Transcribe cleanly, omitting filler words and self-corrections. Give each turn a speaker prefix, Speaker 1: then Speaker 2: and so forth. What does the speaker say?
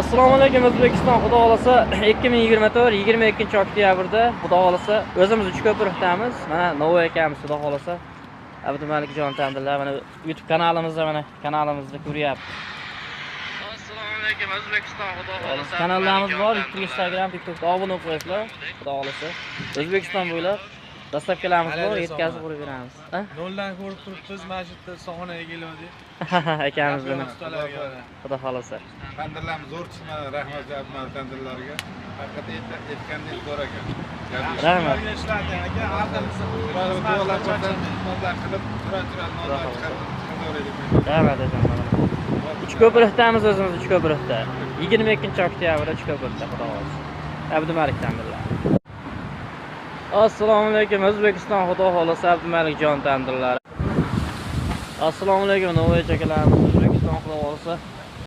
Speaker 1: Assalomu alaykum, O'zbekiston. Xudo xolasa, 2024 22 oktyabrda, Xudo xolasa, o'zimiz Uchko'pirikdamiz. Mana Navoiy akamiz, Xudo xolasa, Abdumalikjon tandirlar, mana YouTube kanalimizda, mana kanalimizda ko'ryapti.
Speaker 2: Assalomu alaykum, O'zbekiston, Xudo xolasa.
Speaker 1: Kanallarimiz bor, YouTube, Instagram, TikTokda obuna bo'lib qo'yasizlar. Xudo xolasa, O'zbekiston bo'ylab доставка larimiz bor, yetkazib qo'yib beramiz. Ha?
Speaker 3: Noldan ko'rib turibmiz, mana shu yerda soxonaga kelgandik.
Speaker 1: Akamiz bilan.
Speaker 3: Ustalarga.
Speaker 1: Xudo xolasa.
Speaker 4: Tandirlarimiz zo'r chiqmadi, rahmat Abdumal tandirlarga. Haqiqatda aytgandek zo'r ekan.
Speaker 1: Rahmat.
Speaker 3: Ishladi aka, har xil
Speaker 4: Duolar xizmatlar qilib, tura-tura nonlar chiqarib chiqaveraylik.
Speaker 1: Rahmat akam. Uchko'pirikdamiz o'zimiz, Uchko'pirikda. 22 oktyabrda Uchko'pirikda, Xudo xolasa. Abdumalik tandirlar. Assalomu alaykum, O'zbekiston, Xudo xolasa, Abdumalikjon tandirlari. Assalomu alaykum, Navoiy akalarimiz, O'zbekiston, Xudo xolasa.